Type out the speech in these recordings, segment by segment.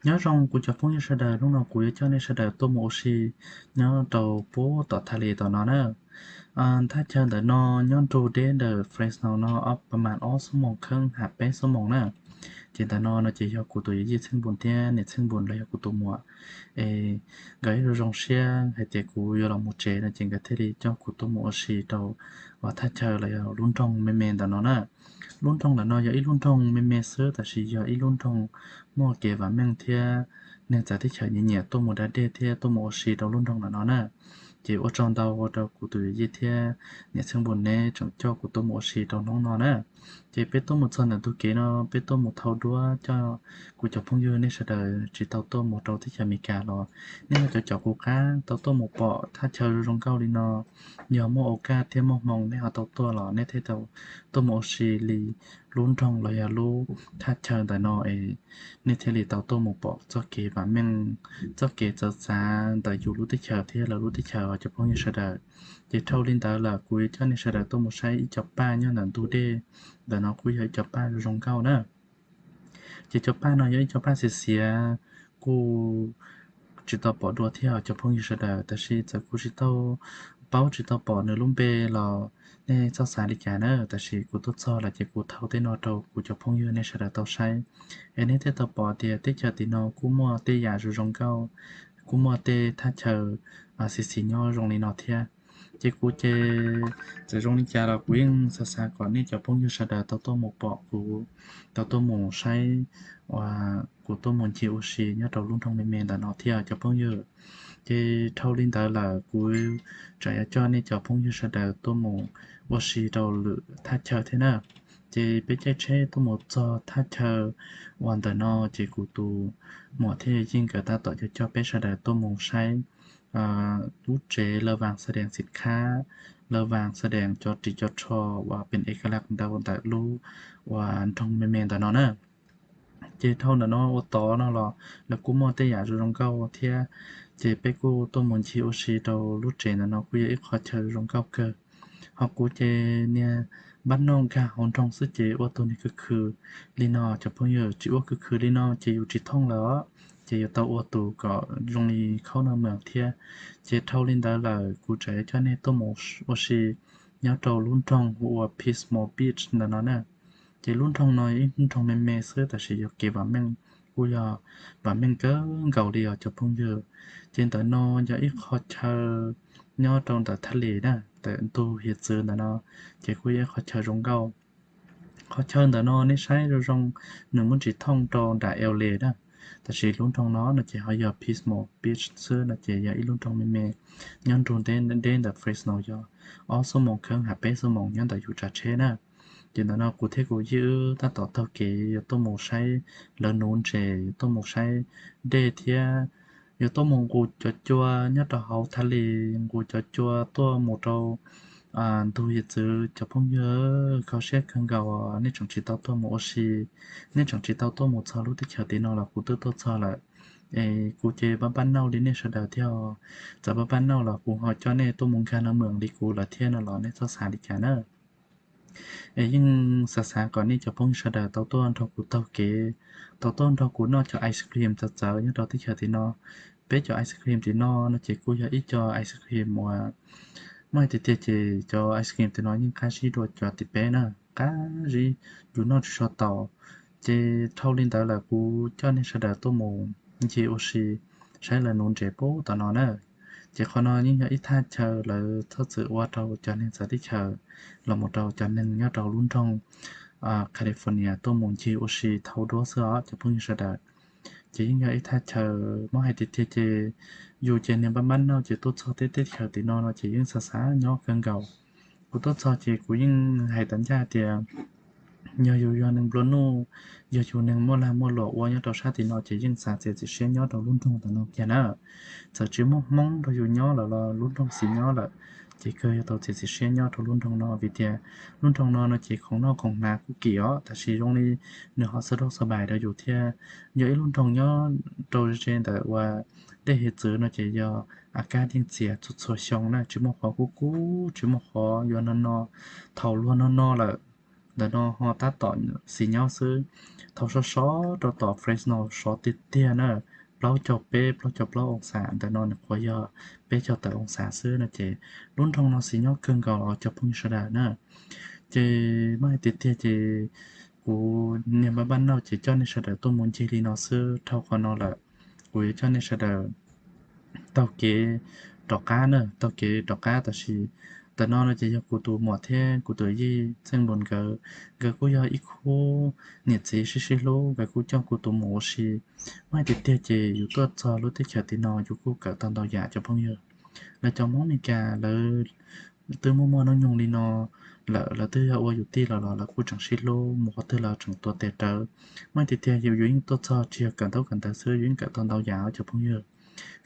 Nyob zoo kuv cov phooj ywg sawv daws, hnub no kuv yuav coj nej sawv daws tuaj mus ua si nyob rau puag tom thaj li tom no na. Thaj chaw ntawm no nyob nrug deb ntawm Fresno no ob, pab mas ob xuab moos kheev hab peb xuab moos na. Ces ntawm no no ces yog kuv tus yawm yij Txheej Npun thiab niam Txheej Npun los yog kuv tus muam es nkawd ib zoo zoo siab hais tias kuv yuav los mus tsev no ces nkawd thiaj li coj kuv tuaj mus ua si rau uas thaj chaw los yog lub nroog me me ntawm no na. Lub nroog ntawm no yog ib lub nroog me me xwb, tab sis yog ib lub nroog muaj kev vam meej thiab neeg txawv teb chaws nyiam nyiam tuaj mus da dej thiab tuaj mus ua si rau lub nroog ntawm no na. Ces ua tsaug ntau rau kuv tus yawm yij thiab niam Txheej Npun neb tseem coj kuv tuaj mus ua si rau hnub no na. Ces peb tuaj mus txog ntawm ntug kev no, peb tuaj mus thau duab coj kuv cov phooj ywg nej sawv daws tsis tau tuaj mus rau teb chaws Amelikas los nej ho cov cov kuv qab tau tuaj mus pom thaj chaw zoo zoo nkauj li no. Yog muaj ua kaj thiab muaj hmoo nej ho tau tuaj los nej thiaj tau tuaj mus ua si li lub nroog los yog lub thaj chaw ntawm no es nej thiaj li tau tuaj mus pom txoj kev vam meej, txoj kev txawv txav ntawm yus lub teb chaws thiab lawv lub teb chaws os cov phooj ywg sawv daws. Ces dhau li ntawd lawm kuv yuav coj nej sawv daws tuaj mus saib ib co paj nyob ntawm ntug dej ntawm no kuj yog ib co paj zoo zoo nkauj na. Ces cov paj no yog ib co paj xiav xiav, kuj tsis tau pom dua thiab os cov phooj ywg sawv daws, tab sis txawm kuv tsis tau paub tsis tau pom nws lub npe los nej txhob xav li cas na, tab sis kuv tuaj txog lawm ces kuv thau tej no rau kuv cov phooj ywg nej sawv daws tau saib. Es nej thiaj tau pom tias teb chaws tim no kuj muaj tej yam zoo zoo nkauj, kuj muaj tej thaj chaw xiv xiv nyob zoo li no thiab. Ces kuv ces txawm zoo li cas los kuv yeej xav xav kom nej cov phooj ywg sawv daws tau tuaj mus pom kuv, tau tuaj mus saib uas kuv tuaj mus ncig ua si nyob rau lub nroog me me ntawm no thiab cov phooj ywg. Ces dhau li ntawd lawm kuv tseem yuav coj nej cov phooj ywg sawv daws tuaj mus ua si rau lwm thaj chaw thiab na. Ces peb caij tsheb tuaj mus txog thaj chaw uas ntawm no ces kuv tus muam thiab yawm yij nkawd tab tom coj coj peb sawv daws tuaj mus saib lub tsev lawv vaas xa dees xim khab, lawv vaas xa dees cov ris cov tsho uas pem ev ka laj ntau ntawm lub uas nroog me me ntawm no na. Ces dhau ntawm no ua tod no los lawv kuj muaj tej yam zoo zoo nkauj thiab. Ces peb kuj tuaj mus ncig ua si rau lub tsev ntawm no kuj yog ib qho chaw zoo nkauj kawg. Ho kuv ces niag npab noj nkag hauv nroog xwb ces ua tus niag khwv khwv li no cov phooj ywg, tsis ua khwv khwv li no ces yus tsis thooj lawm os. Ces yuav tau ua tus kom zoo li khaub noj mws thiab. Ces dhau li ntawd lawm kuv tseem yuav coj nej tuaj mus ua si nyob rau lub nroog hu ua Pismo Beach ntawm no na. Ces lub nroog no ib nroog me me xwb tab sis yog kev vam meej, kuj yog vam meej kawg nkaus li os cov phooj ywg. Ces ntawm no yog ib qho chaw nyob rau ntawm thaj li na, ntawm ntug hiav txwv ntawm no, ces kuj yog ib qho chaw zoo nkauj. Qhov chaw ntawm no nej saib zoo zoo, nws muab tsis thooj rau nram L A na, tab sis lub nroog no no ces ho yog Pismo Beach xwb no ces yog ib lub nroog me me nyob nrug deb ntawm Fresno yog ob xuab moos kheev hab peb xuab moos nyob ntawm yus tsav tsheb na. Ces ntawm no kuv thiab kuv yij wb tab tom taug kev yuav tuaj mus saib lawv nuv ntses, yuav tuaj mus saib dej thiab yuav tuaj mus nqus cov cua nyob rau hauv thaj li, nqus cov cua tuaj mus rau ntug hiav txwv cov phooj ywg. Kho siab kawg nkaus nej tseem tsis tau tuaj mus ua si, nej tseem tsis tau tuaj mus txog lub teb chaws tim no los kuv twb tuaj txog lawm. Es kuv ces pab pab nauj li nej sawv daws thiab, txawm pab pab nauj los kuv ho coj nej tuaj mus nkag noj mws li kuv lawm thiab no los nej txhob xav li cas na. Es yeej xav xav kom nej cov phooj ywg sawv daws tau tuaj nrog kuv taug kev, tau tuaj nrog kuv noj cov ice cream txawv txawv nyob rau teb chaws tim no. Peb cov ice cream tim no no ces kuj yog ib co ice cream uas muaj hais tiag tiag ces cov ice cream tim no yeej qab zib dua cov tim peb na, qab zib, yus noj tsis so tau. Ces dhau li ntawd lawm kuv coj nej sawv daws tuaj mus ncig ua si saib lawv nuv ntses pub tom no na. Ces qhov no yeej yog ib thaj chaw lawv txhob txwm ua rau cov neeg txawv teb chaws los mus rau cov neeg nyob rau lub nroog California tuaj mus ncig ua si thau duab xwb os cov phooj ywg sawv daws. Ces yeej yog ib thaj chaw muab hais tiag tiag ces yus ces niag npab npab nauj ces tuaj txog tej teb chaws tim no no ces yeej xav xav nyob kawg nkaus. Kuv tuaj txog ces kuv yeej hais tas ncaj tias yog yus yog neeg nplua nuj, yog yus neeg muaj lag muaj luam ua nyob rau sab tim no ces yeej xav txiav txim siab nyob rau lub nroog ntawm no kiag na. Txawm tsis muaj Hmoob nrog yus nyob lawm los lub nroog xis nyob lawm, ces kawg yuav tau txiav txim siab nyob rau lub nroog no vim tias lub nroog no no ces khoom noj khoom hnav kuj kim os, tab sis zoo li nws ho xab daub xab pais rau yus thiab. Yog ib lub nroog nyob rau ze ntawm uas dej hiav txwv no ces yog a kab yeej txias txhua txhua xyoo na, tsis muaj qhov kub kub, tsis muaj qhov yuav no no. Thaum luag no no lawm, ntawm no ho tab tom xis nyob xwb. Thaum sov sov rau tom Fresno sov tiag tiag na, plaub caug peb plaub caug plaub oo xas, ntawm no nws qhuav yog peb caug tawm oo xas xwb no ces lub nroog no xis nyob kawg nkaus os cov phooj ywg sawv daws na. Ces muaj hais tiag tiag ces kuv niag npab npab nauj ces coj nej sawv daws tuaj mus ncig li no xwb. Dhau qhov no lawm, kuv yuav coj nej sawv daws taug kev rov qab na, taug kev rov qab. Tab sis ntawm no no ces yog kuv tus muam thiab kuv tus yij Txheej Npus nkawd, nkawd kuj yog ib khub niam txiv sib sib hlub, nkawd kuj coj kuv tus muam ua si. Muaj hais tiag tiag ces yus tuaj txog lub teb chaws tim no yus kuj kawm tau ntau yam cov phooj ywg. Lawv cov Hmoob Meskas lawv twb muaj muaj hnub nyoog li no lawm, lawv twb yog ua yus tij los los lawv kuj tseem sib hlub, mus qhov twg los tseem tuav tes rawv. Muaj hais tiag tiag yus yeej tuaj txog tsis yog kawm ntaub kawm ntawv xwb, yus yeej kawm tau ntau yam cov phooj ywg.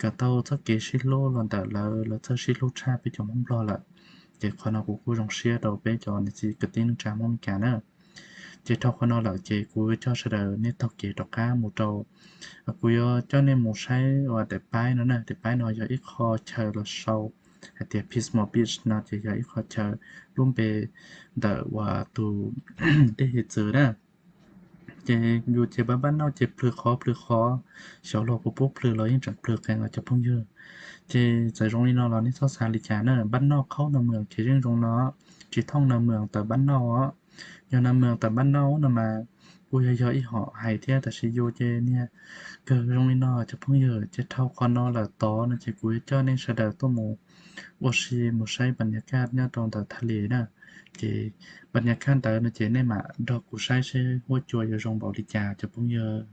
Kawm tau txoj kev sib hlub los ntawm lawv, lawv txawj sib hlub tshaj peb cov Hmoob Nplog lawm. Ces qhov no kuv kuj zoo siab rau peb cov niam txiv kwv tij neej tsa Hmoob Meskas na. Ces dhau qhov no lawm ces kuv coj sawv daws nej taug kev rov qab mus rau, kuv yuav coj nej mus saib ua daim paib no na. Daim paib no yog ib qho chaw los sau hais tias Pismo Beach no ces yog ib qho chaw lub npe ntawm uas tus dej hiav txwv na. Ces yus ces npab npab nauj ces plhws qhov plhws qhov, xyov luag puas pub plhws los yeej tseem plhws qees os cov phooj ywg. Ces txawm zoo li no los nej txhob xav li cas na, npab nauj qhaub no mws ces yeej zoo no, tsis thooj no mws tawm npab nauj os. Yog no mws tawm npab nauj no mas kuj yog yog ib hom hais thiab, tab sis yus ces niag kawg zoo li no cov phooj ywg. Ces dhau qhov no lawm tod no ces kuv yuav coj nej sawv daws tuaj mus ua si mus saib pas nyas kaj nyob rau ntawm thaj li na. Ces pas nyas kaj ntawd no ces nej mam nrog kuv saib seb huab cua yuav zoo npaum li cas cov phooj ywg.